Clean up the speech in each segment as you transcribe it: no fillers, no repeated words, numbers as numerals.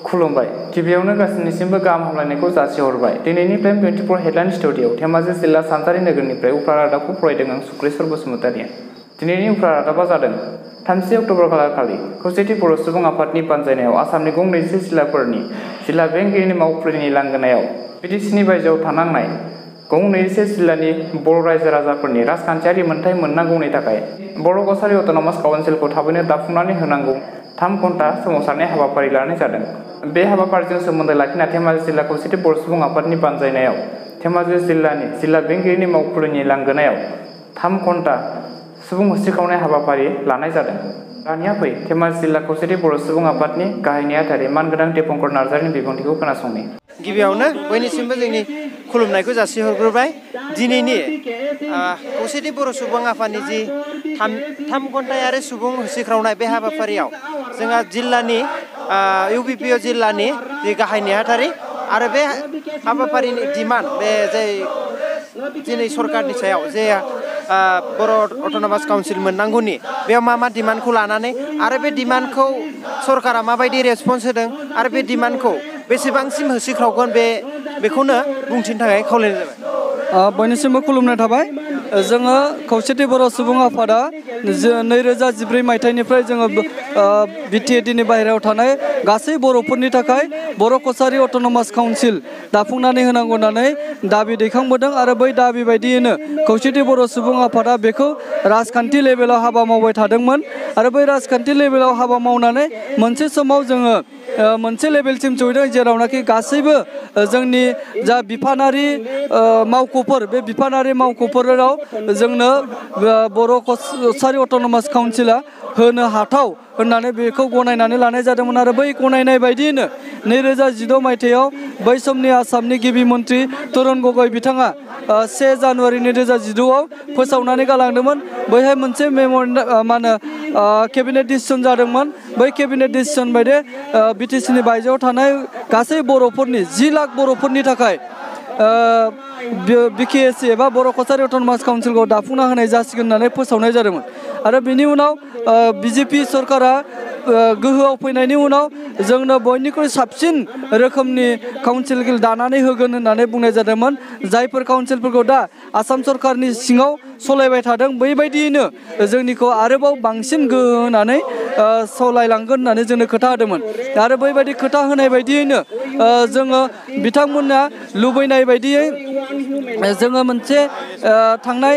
खुलुमबाय गिबियावनो गासैनिसिमबो गाहाम हामलायनायखौ जासिहरबाय। दिनैनिफ्राय 24 हेडलाइन स्टुडिअ धेमाजि जिल्ला सानजारि नोगोरनिफ्राय उफ्रा रादाबखौ फरायदों आं सुक्रेश्वर बसुमतारिया। दिनैनि उफ्रा रादाबा जादों 3 अक्ट'बर खालारखालि खौसेथि बर' सुबुं आफादनि बानजायनायाव आसामनि गं 24 जिल्लाफोरनि जिल्ला बेंगिरिनि मावखुलिनि लांगोनायाव बिटिसिनि बायजोआव थानांनाय गं 24 जिल्लानि बर' रायजो राजाफोरनि राजखान्थियारि मोनथाय मोननांगौनि थाखाय बर' कसारि अट'नमास काउन्सिलखौ थाबैनो दाफुंनानै होनांगौ 3 घन्टा सोमावसारनाय हाबाफारि लानाय जादों। बे हाबाफारिजों सोमोन्दो लाखिना धेमाजि जिल्ला खौसेथि बर' सुबुं आफादनि बानजायनायाव धेमाजि जिल्लानि जिल्ला बेंगिरिनि मावखुलिनि लांगोनायाव 3 घन्टा सुबुं होस्रिखावनाय हाबाफारि लानाय जादों। दानिया फै धेमाजि जिल्ला खौसेथि बर' सुबुं आफादनि गाहाय नेहाथारि मानगोनां दिपंकर नार्जारिनि बिबुंथिखौ खोनासंनि। गिबियावनो बयनिसिमबो जोंनि खुलुमनायखौ जासिहरग्रोबाय। दिनैनि खौसेथि बर' सुबुं आफादनि जि 3 घन्टायारि सुबुं होस्रिख्रावनाय बे हाबाफारियाव जोंहा जिल्लानि इउपिपिअ जिल्लानि जि गाहाय नेहाथारि आरो बे हाबाफारिनि डिमान्ड बे जे दिनै सरकारनि सायाव जे बर' अट'नमास काउन्सिल मोननांगौनि बेयाव मा डिमान्डखौ लानानै आरो बे डिमान्डखौ सरकारा माबायदि रेसपन्स होदों आरो बे डिमान्डखौ बेसेबांसिम होस्रिख्रावगोन बेखौनो बुंथिनो थाखाय खावलायनाय जाबाय। बयनिसिमबो खुलुमनाय थाबाय। जोङो खौसेथि बर' सुबुं आफादा 2014 मायथाइनिफ्राय जोङो बिटिएडिनि बाहेरायाव थानाय गासै बर'फोरनि थाखाय बर' कसारि अट'नमास काउन्सिल दाफुंनानै होनांगौ होननानै दाबि दैखांबोदों आरो बै दाबि बायदियैनो खौसेथि बर' सुबुं आफादा बेखौ राजखान्थि लेभेलाव हाबा मावबाय थादोंमोन आरो बै राजखान्थि लेभेलाव हाबा मावनानै मोनसे समाव जोङो मोनसे लेभेलसिम सहैदों जेरावनाखि गासैबो जोंनि जा बिफानारि मावख'फोर बे बिफानारि मावख'फोराव जोंनो बर' कसारि अट'नमास काउन्सिला होनो हाथाव होननानै बेखौ गनायनानै लानाय जादोंमोन आरो बै गनायनाय बायदियैनो 2016 मायथाइयाव बै समनि आसामनि गिबि मन्त्रि तरुण गगৈ बिथाङा 1 जानुवारि 2016आव फोसावनानै गालांदोंमोन। बैहाय मोनसे केबिनेट डिसिसन जादोंमोन। बै केबिनेट डिसिसन बायदि बिटिसिनि बायजोआव थानाय गासै बर'फोरनि 10 लाख बर'फोरनि थाखाय बिकेएसि एबा बर' कसारि अट'नमास काउन्सिलखौ दाफुंना होनाय जासिगोन होननानै फोसावनाय जादोंमोन आरो बिनि उनाव बिजेपि सरकारा गोहोआव फैनायनि उनाव जोंनो बयनिख्रुइ साबसिन रोखोमनि काउन्सिल दानानै होगोन होननानै बुंनाय जादोंमोन। जायफोर काउन्सिलफोरखौ दा आसाम सरकारनि सिङाव सलायबाय थादों बैबायदियैनो जोंनिखौ आरोबाव बांसिन गोहो होनानै सालायलांगोन होननानै जोंनो खोथा होदोंमोन आरो बैबायदि खोथा होनाय बायदियैनो जोङो बिथांमोना लुबैनाय बायदियै जोङो मोनसे थांनाय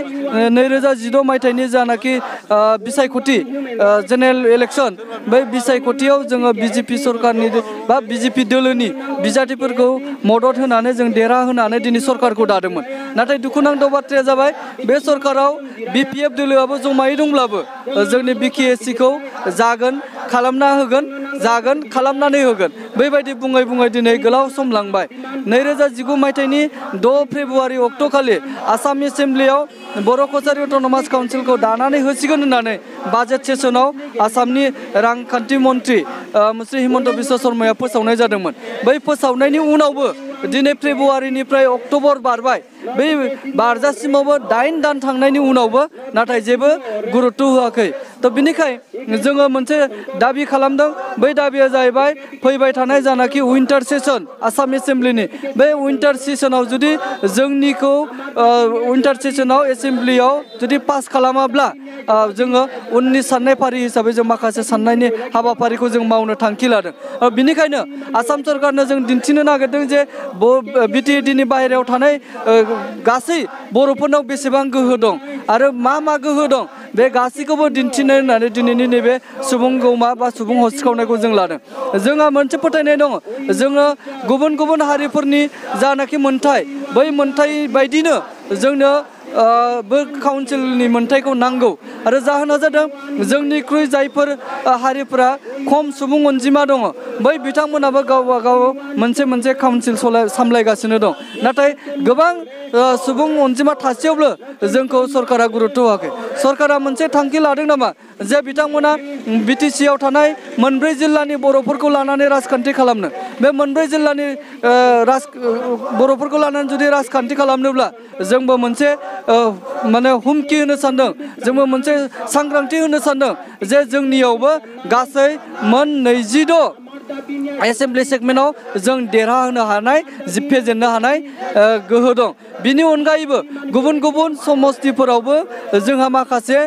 2016 मायथाइनि जानाखि बिसायख'थि जेनेरेल इलेक्सन बै बिसायख'थियाव जोङो बिजेपि सरकारनि बा बिजेपि दोलोनि बिजाथिफोरखौ मदद होनानै जों देरहाहोनानै दिनै सरकारखौ दादोंमोन। नाथाय दुखुनांथाव बाथ्राया जाबाय बे सरकाराव बिपिएफ दोलोआबो जमायै दंब्लाबो जोंनि बिकेएससिखौ जागोन खालामना होगोन जागोन खालामनानै होगोन बेबायदि बुङै बुङै दिनै गोलाव सम लांबाय। 2019 मायथाइनि 6 फेब्रुवारि अक्ट'खालि आसाम एसेम्ब्लियाव बर' कसारि अट'नमास काउन्सिलखौ दानानै होसिगोन होननानै बाजेट सेसनाव आसामनि रांखान्थि मन्त्रि मुस्रि हिमन्त बिश्व शर्माया फोसावनाय जादोंमोन। बै फोसावनायनि उनावबो दिनै फेब्रुवारिनिफ्राय अक्ट'बर बारबाय। बै बारजासिमावबो 8 दान थांनायनि उनावबो नाथाय जेबो गुरुत्थ' होआखै। थ' बिनिखाय जोङो मोनसे दाबि खालामदों। बै दाबिया जाहैबाय फैबाय थानाय जानाखि उइन्टार सेसन आसाम एसेम्ब्लिनि बे उइन्टार सेसनाव जुदि जोंनिखौ उइन्टार सेसनाव एसेम्ब्लियाव जुदि पास खालामाब्ला जोङो उननि साननाय फारि हिसाबै जों माखासे साननायनि हाबाफारिखौ जों मावनो थांखि लादों। बिनिखायनो आसाम सरकारनो जों दिन्थिनो नागिरदों जे बिटिएडिनि बाहेरायाव थानाय गासै बर'फोरनाव बेसेबां गोहो दं आरो मा गोहो दं बे गासैखौबो दिन्थिनो होननानै दिनैनि नैबे सुबुं गौमा बा सुबुं होस्रिखावनायखौ जों लादों। जोंहा मोनसे फोथायनाय दङ जोङो गुबुन गुबुन हारिफोरनि जानाखि मोनथाय बै मोनथाय बायदिनो जोंनो बे काउन्सिलनि मोनथायखौ नांगौ आरो जाहोना जादों जोंनिख्रुइ जायफोर हारिफोरा खम सुबुं अनजिमा दङ बै बिथांमोनाबो गावबा गाव मोनसे काउन्सिल सामलायगासिनो दं। नाथाय गोबां सुबुं अनजिमा थासेयावबो जोंखौ सरकारा गुरुत्थ' होआखै। सरकारा मोनसे थांखि लादों नामा जे बिथांमोना बिटिसिआव थानाय 4 जिल्लानि बर'फोरखौ लानानै राजखान्थि खालामनो बे 4 जिल्लानि बर'फोरखौ लानानै जुदि राजखान्थि खालामनोब्ला जोंबो मोनसे हुमखि होनो सानदों जोंबो मोनसे सांग्रांथि होनो सानदों जे जोंनियावबो गासै मोन 26 एसेम्बलि सेगमेन्टआव जों देरहाहोनो हानाय फेजेननो हानाय गोहो दं। बिनि अनगायैबो गुबुन गुबुन समस्तिफोरावबो जोंहा माखासे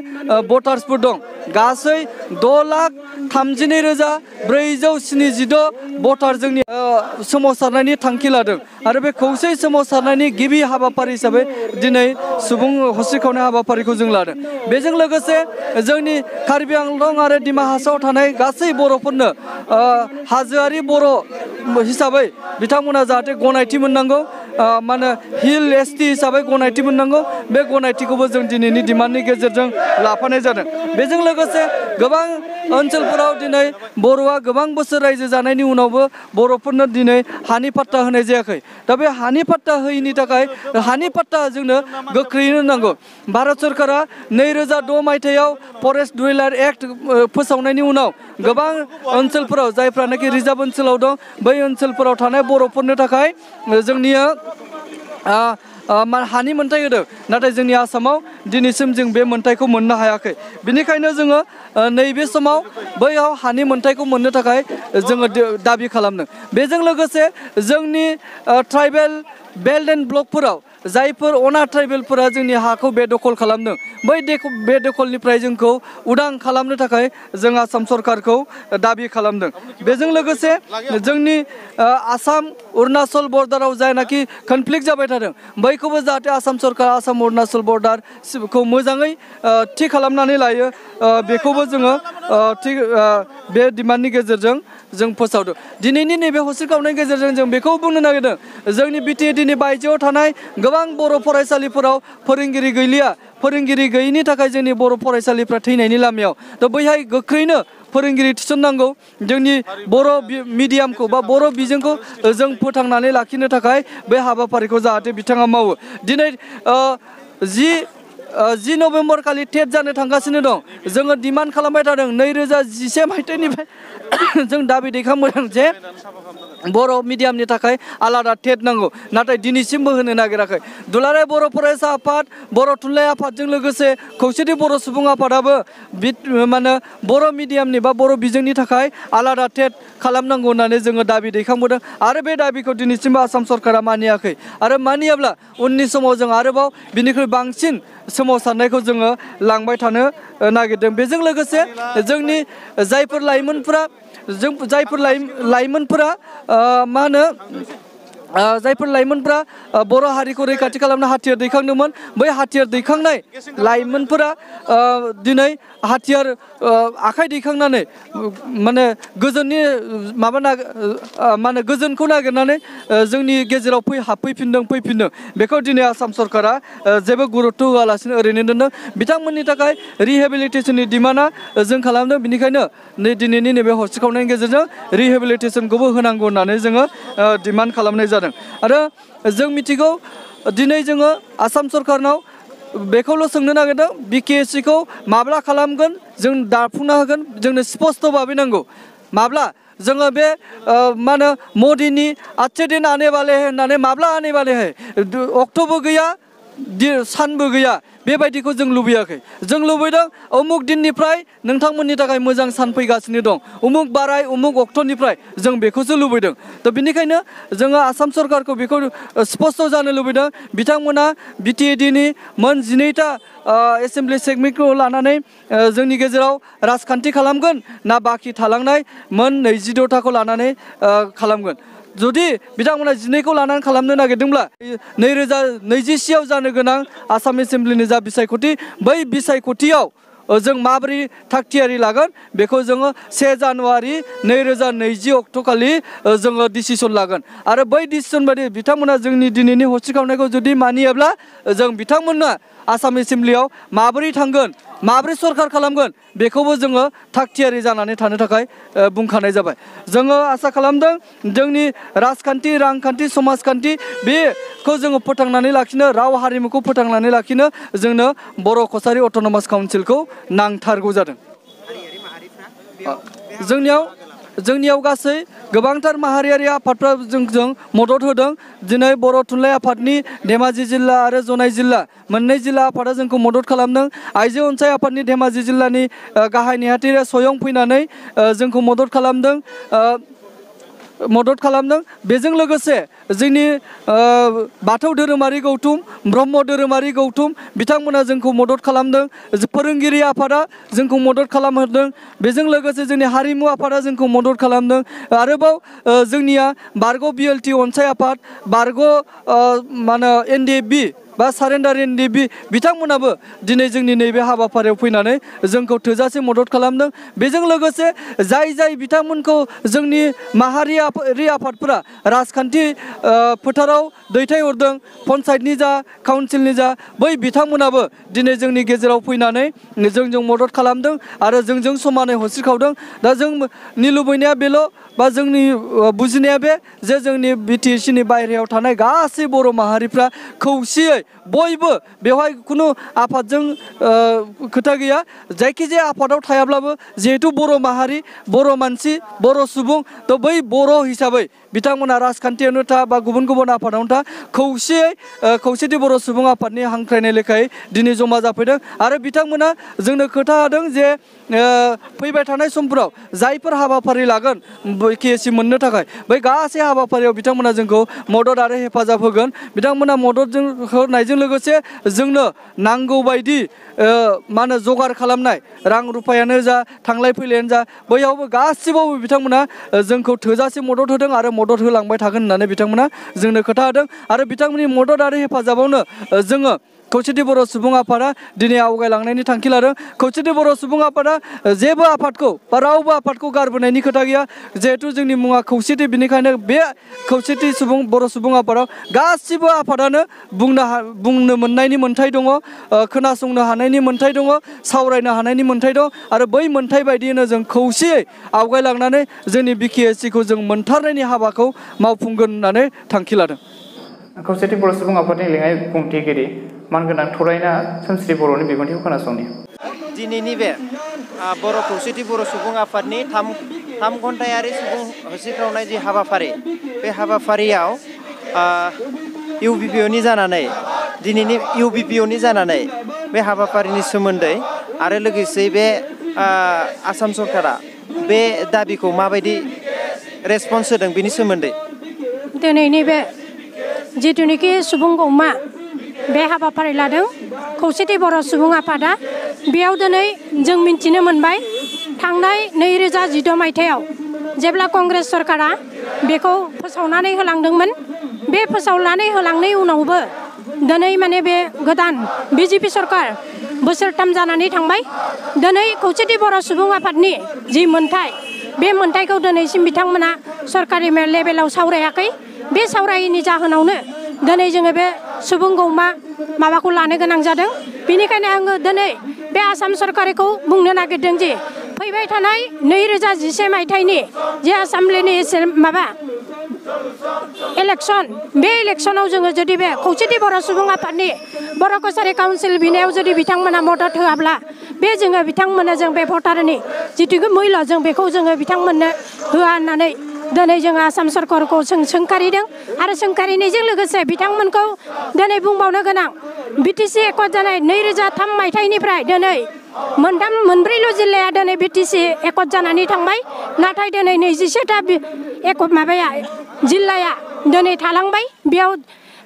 भटार्सफोर दं। गासै 2,32,476 भटार जोंनि सोमावसारनायनि थांखि लादों आरो बे खौसे सोमावसारनायनि गिबि हाबाफारि हिसाबै दिनै सुबुं हस्रिखावनाय हाबाफारिखौ जों लादों। बेजों लोगोसे जोंनि कार्बि आंलं आरो दिमा हासावआव थानाय गासै बर'फोरनो हाजोआरि बर' हिसाबै बिथांमोना जाहाथे गनायथि मोननांगौ, माने हिल एसटि हिसाबै गनायथि मोननांगौ, बे गनायथिखौबो जों दिनैनि डिमान्डनि गेजेरजों लाफानाय जादों। बेजों लोगोसे गोबां ओनसोलफोराव दिनै बर'आ गोबां बोसोर रायजो जानायनि उनावबो बर'फोरनो दिनै हानि पाट्टा होनाय जायाखै। दा बे हानि पाट्टा होयैनि थाखाय हानि पाट्टा जोंनो गोख्रैनो नांगौ। भारत सरकारा 2006 मायथाइयाव फरेस्ट डुवेलार एक्ट फोसावनायनि उनाव गोबां ओनसोलफोराव जायफ्रानाखि रिजार्भ ओनसोलाव दं बै ओनसोलफोराव थानाय बर'फोरनो थाखाय जोंनिया हानि मोन्थाय होदों। नाथाय जोंनि आसामाव दिनैसिम जों बे मोन्थायखौ मोननो हायाखै। बिनिखायनो जोङो नैबे समाव बैयाव हानि मोन्थायखौ मोननो थाखाय जोङो दाबि खालामदों। बेजों लोगोसे जोंनि ट्राइबेल बेल्ट एन्ड ब्लकफोराव जायफोर अनाथ ट्राइबेलफोरा जोंनि हाखौ बेदखल खालामदों, बै बेदखलनिफ्राय जोंखौ उदां खालामनो थाखाय जों आसाम सरकारखौ दाबि खालामदों। बेजों लोगोसे जोंनि आसाम अरुणाचल बर्डाराव जायनाखि कनफ्लिक्ट जाबाय थादों बैखौबो जाहाथे आसाम सरकार आसाम अरुणाचल बर्डारखौ मोजाङै थि खालामनानै लायो, बेखौबो जोङो बे डिमान्डनि गेजेरजों जों फोसावदों। दिनैनि नैबे हस्रिखावनायनि गेजेरजों जों बेखौ बुंनो नागिरदों जोंनि बिटिएडिनि बायजोआव थानाय गोबां बर' फरायसालिफोराव फोरोंगिरि गैलिया। फोरोंगिरि गैयिनि थाखाय जोंनि बर' फरायसालिफ्रा थैनायनि लामायाव। दा बैहाय गोख्रैनो फोरोंगिरि थिसननांगौ। जोंनि बर' मिडियामखौ बा बर' बिजोंखौ जों फोथांनानै लाखिनो थाखाय बे हाबाफारिखौ जाहाथे बिथाङा मावो। दिनै 10 नभेम्बर खालि टेट जानो थांगासिनो दं। जोङो डिमान्ड खालामबाय थादों 2011 मायथाइनिफ्राय जों दाबि दैखांबोदों जे बर' मिडियामनि थाखाय आलादा टेट नांगौ, नाथाय दिनैसिमबो होनो नागिराखै। दुलाराय बर' फरायसा आफाद, बर' थुनलाइ आफादजों लोगोसे खौसेथि बर' सुबुं आफादाबो माने बर' मिडियामनि बा बर' बिजोंनि थाखाय आलादा टेट खालामनांगौ होननानै जोङो दाबि दैखांबोदों आरो बे दाबिखौ दिनैसिमबो आसाम सरकारा मानियाखै। आरो मानियाब्ला उननि समाव जों आरोबाव बिनिख्रुइ बांसिन सोमावसारनायखौ जोङो लांबाय थानो नागिरदों। बेजों लोगोसे जोंनि जायफोर लाइमोनफोरा जायफोर लाइमोनफ्रा बर' हारिखौ रैखाथि खालामनो हाथियार दैखांदोंमोन, बै हाथियार दैखांनाय लाइमोनफोरा दिनै हाथियार आखाइ दैखांनानै माने गोजोननि गोजोनखौ नागिरनानै जोंनि गेजेराव फैफिनदों। बेखौ दिनै आसाम सरकारा जेबो गुरुत्थ' होआलासिनो ओरैनो दोनदों। बिथांमोननि थाखाय रिहेबिलिटेसननि डिमान्डआ जों खालामदों। बेनिखायनो दिनैनि नैबे हस्रिखावनायनि गेजेरजों रिहेबिलिटेसनखौबो होनांगौ होननानै जोङो डिमान्ड खालामनाय जादों। आरो जों मिथिगौ दिनै जोङो आसाम सरकारनाव बेखौल' सोंनो नागिरदों बिकेएससिखौ माब्ला खालामगोन, जों दाफुंना होगोन, जोंनो स्पस्ट भाबै नांगौ। माब्ला जोङो बे मदिनि आच्छे दिन आने वाले होननानै माब्ला आने वाले है, अक्ट'बो गैया सानबो गैया, बेबायदिखौ जों लुबैयाखै। जों लुबैदों उमुक दिननिफ्राय नोंथांमोननि थाखाय मोजां सान फैगासिनो दं, उमुक बाराय उमुक अक्ट'निफ्राय, जों बेखौसो लुबैदों। थ' बिनिखायनो जोङो आसाम सरकारखौ बेखौ स्पस्ट जानो लुबैदों। बिथांमोना बिटिएडिनि मोन 12टा एसेम्बलि सेगमेन्टखौ लानानै जोंनि गेजेराव राजखान्थि खालामगोन ना बाखि थालांनाय मोन 22टाखौ लानानै खालामगोन। जुदि बिथांमोना 12खौ लानानै खालामनो नागिरदोंब्ला 2020 जानो गोनां आसाम एसेम्बलिनि जा बिसायख'थि, बै बिसायख'थियाव जों माबोरै थागथियारि लागोन बेखौ जोङो 1 जानुवारि 2020 अक्ट'खालि जोङो डिसिसन लागोन। आरो बै डिसिसन बायदि बिथांमोना जोंनि दिनैनि हस्रिखावनायखौ जुदि मानियाब्ला जों बिथांमोननो आसाम एसेम्बलियाव माबोरै थांगोन, माबोरै सरकार खालामगोन बेखौबो जोङो थागथियारि जानानै थानो थाखाय बुंखानाय जाबाय। जोङो आसा खालामदों जोंनि राजखान्थि, रांखान्थि, समाजखान्थि बेखौ जोङो फोथांनानै लाखिनो, राव हारिमुखौ फोथांनानै लाखिनो जोंनो बर' कसारि अट'नमास काउन्सिलखौ नांथारगौ जादों। जोंनियाव गासै गोबांथार माहारियारि आफादफ्रा जोंजों मदद होदों। दिनै बर' थुनलाइ आफादनि धेमाजि जिल्ला आरो जनाइ जिल्ला मोननै जिल्ला आफादा जोंखौ मदद खालामदों। आइजो अनसाय आफादनि धेमाजि जिल्लानि गाहाय नेहाथारि स्वयं फैनानै जोंखौ मदद खालामदों। मदद खालामदों बेजों लोगोसे जोंनि बाथौ धोरोमारि गौथुम ब्रह्म धोरोमारि गौथुम बिथांमोना जोंखौ मदद खालामदों फोरोंगिरि आफादा जोंखौ मदद खालामदों बेजों लोगोसे जोंनि हारिमु आफादा जोंखौ मदद खालामदों आरोबाव जोंनिया बारग' BLT अनसाय आफाद बारग' मा होनो NDFB बा सारेन्डार NDFB बिथांमोनाबो दिनै जोंनि नैबे हाबाफारियाव फैनानै जोंखौ थोजासे मदद खालामदों बेजों लोगोसे जाय बिथांमोनखौ जोंनि माहारियारि आफादफोरा राजखान्थि फोथाराव दैथायहरदों पन्सायतनि जा काउन्सिलनि जा बै बिथांमोनाबो दिनै जोंनि गेजेराव फैनानै जोंजों मदद खालामदों आरो जोंजों समानै हस्रिखावदों दा जोंनि लुबैनाया बेल' बा जोंनि बुजिनाया बे जे जोंनि BTC नि बायहेरायाव थानाय गासै बर' माहारिफ्रा खौसेयै बयबो बेवहाय खुनु आफादजों खोथा गैया जायखिजाया आफादाव थायाब्लाबो जिहेतु बर' माहारि बर' मानसि बर' सुबुं थ' बै बर' हिसाबै बिथांमोना राजखान्थियावनो था बा गुबुन आफादावनो था खौसेयै खौसेथि बर' सुबुं आफादनि हांख्रायनाय लेखायै दिनै जमा जाफैदों आरो बिथांमोना जोंनो खोथा होदों जे फैबाय थानाय समफोराव जायफोर हाबाफारि लागोन BKSC मोननो थाखाय बै गासै हाबाफारियाव बिथांमोना जोंखौ मदद आरो हेफाजाब होगोन बिथांमोना मददजों होनायजों लोगोसे जोंनो नांगौ बायदि मा होनो जगार खालामनाय रां रुफायानो जा थांलाय फैलायानो जा बैयावबो गासिबावबो बिथांमोना जोंखौ थोजासे मदद होदों आरो मदद होलांबाय थागोन होननानै बिथांमोना जोंनो खोथा होदों आरो बिथांमोननि मदद आरो हेफाजाबावनो जोङो खौसेथि बर' सुबुं आफादा दिनै आवगायलांनायनि थांखि लादों खौसेथि बर' सुबुं आफादा जेबो आफादखौ बा रावबो आफादखौ गारबोनायनि खोथा गैया जिहेथु जोंनि मुङा खौसेथि बेनिखायनो बे खौसेथि बर' सुबुं आफादाव गासिबो आफादानो बुंनो मोननायनि मोन्थाय दङ खोनासंनो हानायनि मोन्थाय दङ सावरायनो हानायनि मोन्थाय दं आरो बै मोन्थाय बायदियैनो जों खौसेयै आवगायलांनानै जोंनि BKSC खौ जों मोनथारनायनि हाबाखौ मावफुंगोन होननानै थांखि लादों खौसेथि बर' सुबुं आफादनि लेङाइ बुंथिगिरि मानगोनां थरायना सोमश्री बर'नि बिबुंथिखौ खोनासंनि दिनैनि बे बर' खौसेथि बर' सुबुं आफादनि 3 घन्टायारि सुबुं होसिख्रावनाय जि हाबाफारि बे हाबाफारियाव UBPOनि जानानै दिनैनि UBPOनि जानानै बे हाबाफारिनि सोमोन्दै आरो लोगोसे बे आसाम सरकारा बे दाबिखौ माबायदि रेसपन्स होदों बेनि सोमोन्दै दिनैनि बे जिथुनिखि सुबुं गौमा बे हाबाफारि लादों खौसेथि बर' सुबुं आफादा बेयाव दिनै जों मिन्थिनो मोनबाय थांनाय 2014 मायथाइयाव जेब्ला कंग्रेस सरकारा बेखौ फोसावनानै होलांदोंमोन बे फोसावनानै होलांनाय उनावबो दिनै माने बे गोदान BJP सरकार बोसोरथाम जानानै थांबाय दिनै खौसेथि बर' सुबुं आफादनि जि मोन्थाय बे मोन्थायखौ दिनैसिम बिथांमोना सरकारि लेभेलाव सावरायाखै बे सावरायैनि जाहोनावनो दिनै जोङो बे सुबुं गौमा माबाखौ लानो गोनां जादों बेनिखायनो आङो दिनै बे आसाम सरकारखौ बुंनो नागिरदों जे फैबाय थानाय 2011 मायथाइनि जे एसेम्ब्लिनि इलेक्सन बे इलेक्सनाव जोङो जुदि बे खौसेथि बर' सुबुं आफादनि बर' कसारि काउन्सिल बिनायाव जुदि बिथांमोना मदद होआब्ला बे जोङो बिथांमोननो जों बे भटारनि जिथु मैल्य जों बेखौ जोङो बिथांमोननो होआ होननानै दिनै जोङो आसाम सरकारखौ सोंखारिदों आरो सोंखारिनायजों लोगोसे बिथांमोनखौ दिनै बुंबावनो गोनां BTC एकट जानाय 2003 मायथाइनिफ्राय दिनै मोनब्रैल' जिल्लाया दिनै BTC एकट जानानै थांबाय नाथाय दिनै 21टा जिल्लाया दिनै थालांबाय बेयाव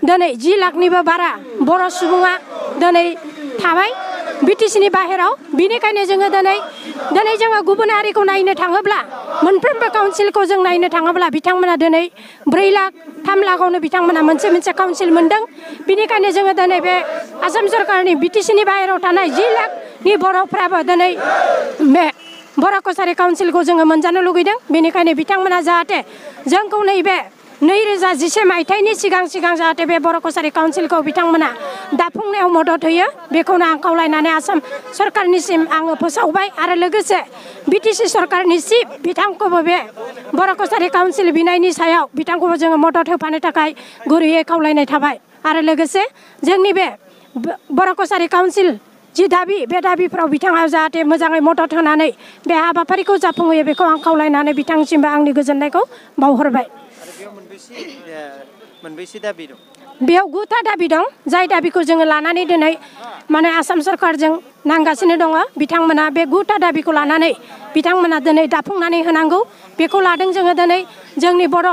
दिनै 10 लाखनिबो बारा बर' सुबुङा दिनै थाबाय BTC नि बाहेराव बिनिखायनो जोङो दिनै जोङो गुबुन हारिखौ नायनो थाङोब्ला मोनफ्रोमबो काउन्सिलखौ जों नायनो थाङोब्ला बिथांमोना दिनै 4 लाख 3 लाखआवनो बिथांमोना मोनसे काउन्सिल मोनदों बिनिखायनो जोङो दिनै बे आसाम सरकारनि BTC नि बाहेराव थानाय 10 लाखनि बर'फ्राबो दिनै बे बर' कसारि काउन्सिलखौ जोङो मोनजानो लुगैदों बेनिखायनो बिथांमोना जाहाथे जोंखौ नैबे 2011 मायथाइनि सिगां जाहाथे बे बर' कसारि काउन्सिलखौ बिथांमोना दाफुंनायाव मदद होयो बेखौनो आं खावलायनानै आसाम सरकारनिसिम आङो फोसावबाय आरो लोगोसे BTC सरकारनि चिफ बिथांखौबो बे बर' कसारि काउन्सिल बिनायनि सायाव बिथांखौबो जोङो मदद होफानो थाखाय गुरैयै खावलायनाय थाबाय आरो लोगोसे जोंनि बे बर' कसारि काउन्सिल जि दाबि बे दाबिफ्राव बिथाङा जाहाथे मोजाङै मदद होनानै बे हाबाफारिखौ जाफुंहोयो बेखौ आं खावलायनानै बिथांसिमबो आंनि गोजोननायखौ बावहरबाय मोनबेसे दाबि दं बेयाव 9टा दाबि दं जाय दाबिखौ जोङो लानानै दिनै माने आसाम सरकारजों नांगासिनो दङ बिथांमोना बे 9टा दाबिखौ लानानै बिथांमोना दिनै दाफुंनानै होनांगौ बेखौ लादों जोङो दिनै जोंनि बर'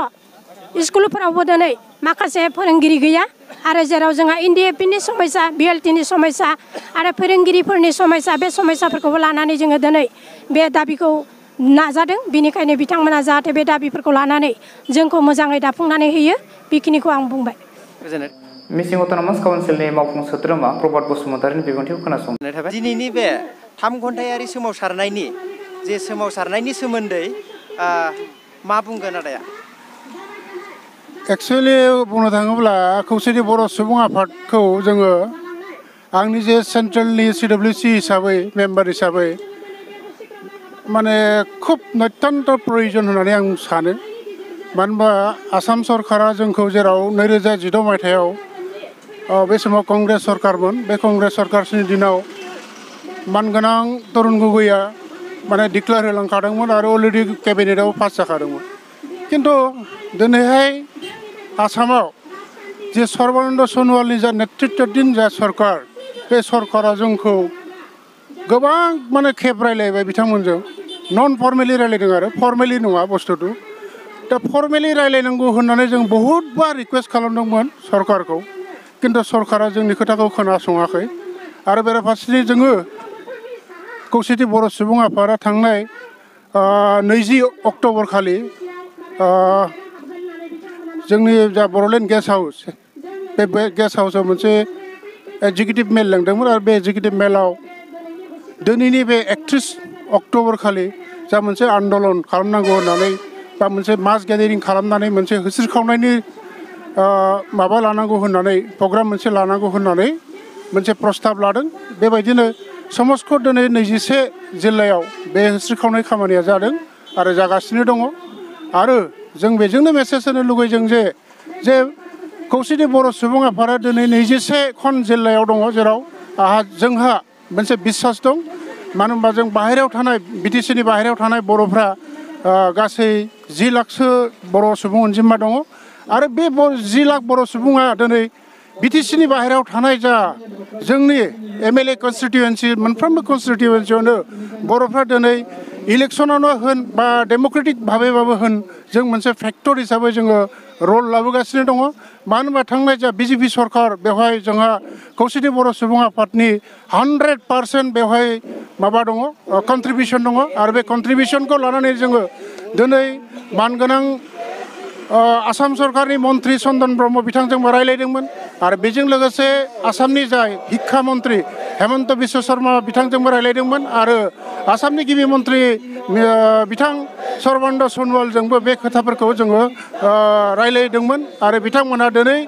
स्कुलफोरावबो दिनै माखासे फोरोंगिरि गैया आरो जेराव जोंहा NDFB-नि समस्या BLT-नि समस्या आरो फोरोंगिरिफोरनि समस्या बे समस्याफोरखौबो लानानै जोङो दिनै बे दाबिखौ नाजादों बेनिखायनो बिथांमोना जाहाथे बे दाबिफोरखौ लानानै जोंखौ मोजाङै दाफुंनानै होयो बेखिनिखौ आं बुंबाय गोजोननाय मिसिं अट'नमास काउन्सिलनि मावफुं सोद्रोमा प्रभात बसुमतारिनि बिबुंथिखौ खोनासंनाय थाबाय दिनैनि बे 3 घन्टायारि सोमावसारनायनि सोमोन्दै मा बुंगोन आदाया एक्चुअली बुंनो थाङोब्ला खौसेथि बर' सुबुं आफादखौ जोङो आंनि जे सेन्ट्रेलनि CWC हिसाबै मेम्बार हिसाबै माने खुब नितान्त प्रयोजन होननानै आं सानो मानो होनबा आसाम सरकारा जोंखौ जेराव 2016 मायथाइयाव बे समाव कंग्रेस सरकारमोन बे कंग्रेस सरकारनि दिनाव मानगोनां तरुण गगैया माने डिक्लेयार होलांखादोंमोन आरो अलरेडि केबिनेटआव पास जाखादोंमोन किन्तु दिनैहाय आसामाव जे सर्बानन्द सन'वालनि जा नेतृत्वदिन जा सरकार बे सरकारा जोंखौ गोबां माने खेब रायलायबाय बिथांमोनजों नन फर्मेलि रायलायदों आरो फर्मेलि नङा बुस्थुथु दा फर्मेलि रायलायनांगौ होननानै जों बहुद बार रिक्वेस्ट खालामदोंमोन सरकारखौ किन्तु सरकारा जोंनि खोथाखौ खोनासङाखै आरो बेराफारसेथिं जोङो खौसेथि बर' सुबुं आफादा थांनाय 20 अक्ट'बर खालि जोंनि जा बर'लेण्ड गेस्ट हाउस बे गेस्ट हाउसआव मोनसे एग्जिकिउटिभ मेल लेंदोंमोन आरो बे एग्जिकिउटिभ मेलाव दिनैनि बे 31 अक्ट'बर खालि जा मोनसे आन्दलन खालामनांगौ होननानै बा मोनसे मास गेदारिं खालामनानै मोनसे होस्रिखावनायनि माबा लानांगौ होननानै प्रग्राम मोनसे लानांगौ होननानै मोनसे प्रस्ताब लादों बेबायदिनो समस्क दिनै 21 जिल्लायाव बे होस्रिखावनाय खामानिया जादों आरो जागासिनो दङ आरो जों बेजोंनो मेसेज होनो लुगैदों जे खौसेथि बर' सुबुं आफादा दिनै 21 जिल्लायाव दङ जेराव जोंहा मोनसे बिसास दं मानो होनबा जों बाहेरायाव थानाय BTC-नि बाहेरायाव थानाय बर'फ्रा गासै 10 लाखसो बर' सुबुं अनजिमा दङ आरो बे 10 लाख बर' सुबुङा दिनै BTC-नि बाहेरायाव थानाय जा जोंनि MLA कन्स्टिटुवेन्सि मोनफ्रोमबो कन्स्टिटुवेन्सियावनो बर'फ्रा दिनै इलेक्सनावनो होन बा डेम'क्रेटिक भाबैबाबो होन जों मोनसे फेक्टर हिसाबै जोङो रल लाबोगासिनो दङ मानो होनबा थांनाय जा BJP सरकार बेवहाय जोंहा खौसेथि बर' सुबुं आफादनि 100% बेवहाय माबा दङ कन्ट्रिबिउसन दङ आरो बे कन्ट्रिबिउसनखौ लानानै जोङो दिनै मानगोनां आसाम सरकारनि मन्त्रि चन्दन ब्रह्म बिथांजोंबो रायलायदोंमोन आरो बेजों लोगोसे आसामनि जाय शिक्षा मन्त्रि हेमन्त बिश्व शर्मा बिथांजोंबो रायलायदोंमोन आरो आसामनि गिबि मन्त्रि बिथां सर्बानन्द सन'वालजोंबो बे खोथाफोरखौ जोङो रायलायदोंमोन आरो बिथांमोना दिनै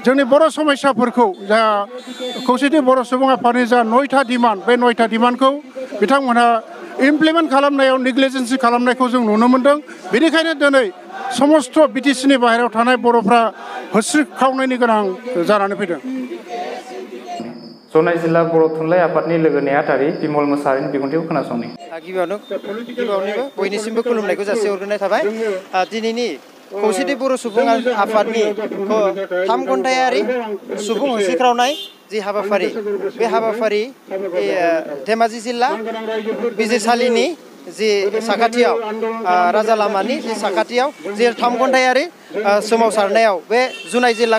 जोंनि बर' समस्याफोरखौ जा खौसेथि बर' सुबुं आफादनि जा 9था डिमान्ड बे 9था डिमान्डखौ बिथांमोनहा इमप्लिमेन्ट खालामनायाव नेग्लिजेन्सि खालामनायखौ जों नुनो मोन्दों बेनिखायनो दिनै समस्त BTC-नि बाहेरायाव थानाय बर'फ्रा होस्रिखावनायनि गोनां जानानै फैदों जनाय जिल्ला बर' थुनलाइ आफादनि लोगो नेहाथारि बिमल मोसाहारिनि बिबुंथिखौ खोनासंनि गिबियावनो बयनिसिमबो खुलुमनायखौ जासिहरग्रोनाय थाबाय दिनैनि खौसेथि बर' सुबुं आफादनि 3 घन्टायारि सुबुं होस्रिख्रावनाय जि हाबाफारि बे हाबाफारि धेमाजि जिल्ला बिजिरसालिनि जि साखाथियाव राजा लामानि जि साखाथियाव जि 3 घन्टायारि सोमावसारनायाव बे जुनाय जिल्ला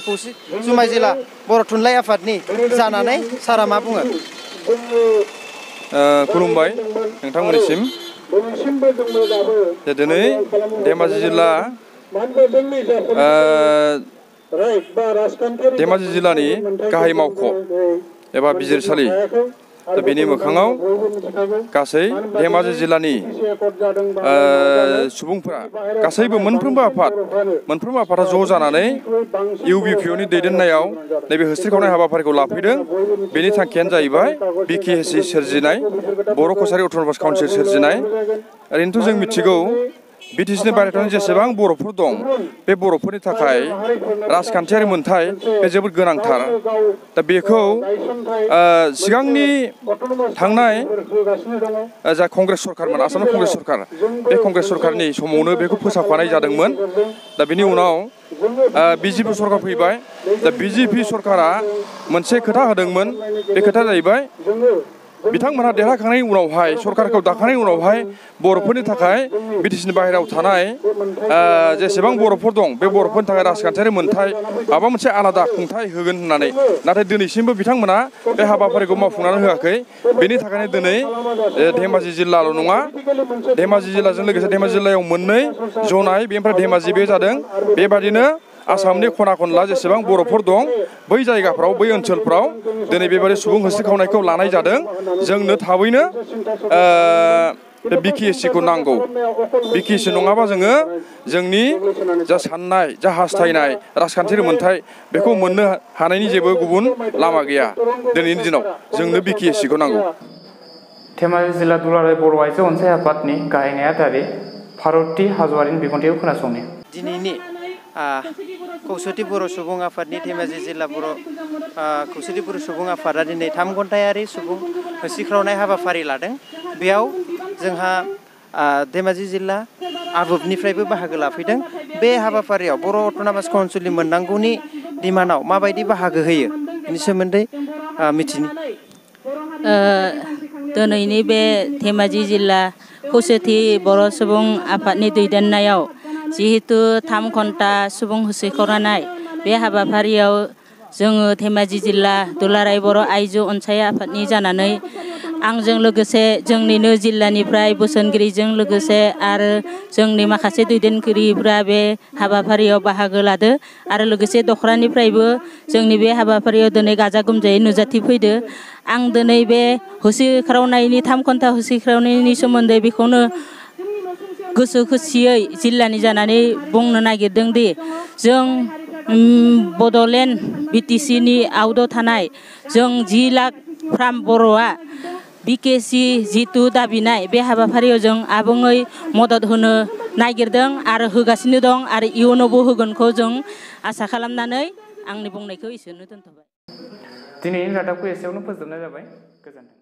बर' थुनलाइ आफादनि जानानै सारा मा बुङो खुलुमबाय नोंथांमोननिसिम दिनै धेमाजि जिल्ला धेमाजि जिल्लानि गाहाय मावख' एबा बिजिरसालि दा बेनि मोखाङाव गासै धेमाजि जिल्लानि सुबुंफोरा गासैबो मोनफ्रोमबो आफादा ज' जानानै UBPOनि दैदेननायाव नैबे होस्रिखावनाय हाबाफारिखौ लाफैदों बेनि थांखियानो जाहैबाय BKSC सोरजिनाय बर' कसारि अट'नमास काउन्सिल सोरजिनाय ओरैनोथ' जों मिथिगौ BTC-नि बाहेरायाव थानाय जेसेबां बर'फोर दं बे बर'फोरनि थाखाय राजखान्थियारि मोनथाय बे जोबोद गोनांथार दा बेखौ सिगांनि थांनाय जा कंग्रेस सरकारमोन आसामनि कंग्रेस सरकार बे कंग्रेस सरकारनि समावनो बेखौ फोसावखानाय जादोंमोन दा बेनि उनाव बिजेपि सरकार फैबाय दा बिजेपि सरकारा मोनसे खोथा होदोंमोन बे खोथाया जाहैबाय बिथांमोनहा देरहाखांनायनि उनावहाय सरकारखौ दाखांनायनि उनावहाय बर'फोरनि थाखाय बिटिसिनि बाहेरायाव थानाय जेसेबां बर'फोर दं बे बर'फोरनि थाखाय राजखान्थियारि मोनथाय माबा मोनसे आलादा खुंथाय होगोन होननानै नाथाय दिनैसिमबो बिथांमोना बे हाबाफारिखौ मावफुंनानै होआखै बेनि थाखायनो दिनै धेमाजि जिल्लाल' नङा धेमाजि जिल्लाजों लोगोसे धेमाजि जिल्लायाव मोननै जनाय बेनिफ्राय धेमाजि बे जादों बेबादिनो आसामनि खना खनला जेसेबां बर'फोर दं बै जायगाफ्राव बै ओनसोलफ्राव दिनै बेबादि सुबुं होस्रिखावनायखौ लानाय जादों जोंनो थाबैनो बे बिटिसिखौ नांगौ बिटिसि नङाबा जोङो जोंनि जा साननाय जा हास्थायनाय राजखान्थियारि मोनथाय बेखौ मोननो हानायनि जेबो गुबुन लामा गैया दिनैनि दिनाव जोंनो बिटिसिखौ नांगौ। धेमाजि जिल्ला दुलाराय बर' आइजो अनसाय आफादनि गाहाय नेहाथारि भारती हाज'वारिनि बिबुंथिखौ खोनासंनि। दिनैनि खौसेथि बर' सुबुं आफादनि धेमाजि जिल्ला खौसेथि बर' सुबुं आफादा दिनै 3 घन्टायारि सुबुं होस्रिख्रावनाय हाबाफारि लादों। बेयाव जोंहा धेमाजि जिल्ला आबुबनिफ्रायबो बाहागो लाफैदों। बे हाबाफारियाव बर' अट'नमास काउन्सिलनि मोननांगौनि डिमान्डआव माबायदि बाहागो होयो बेनि सोमोन्दै मिथिनि। दिनैनि बे धेमाजि जिल्ला खौसेथि बर' सुबुं आफादनि दैदेननायाव जिहेतु 3 घन्टा सुबुं होस्रिखावनाय बे हाबाफारियाव जोङो धेमाजि जिल्ला दुलाराय बर' आइजो अनसाय आफादनि जानानै आंजों लोगोसे जोंनिनो जिल्लानिफ्राय बोसोनगिरिजों लोगोसे आरो जोंनि माखासे दैदेनगिरिफ्रा बे हाबाफारियाव बाहागो लादो आरो लोगोसे दखरानिफ्रायबो जोंनि बे हाबाफारियाव दिनै गाजा गोमजायै नुजाथिफैदो। आं दिनै बे होस्रिख्रावनायनि 3 घन्टा होस्रिख्रावनायनि सोमोन्दै बेखौनो गोसो खुसियै जिल्लानि जानानै बुंनो नागिरदों दि जों बड'लेण्ड बिटिसिनि आउटआव थानाय जों 10 लाख फ्राम बर'आ बिटिसि जिथु दाबिनाय बे हाबाफारियाव जों आबुङै मदद होनो नागिरदों आरो होगासिनो दं आरो इयुनावबो होगोनखौ जों आसा खालामनानै आंनि बुंनायखौ एसेयावनो दोनथ'बाय। दिनैनि रादाबखौ एसेयावनो फोजोबनाय जाबाय। गोजोन्थों।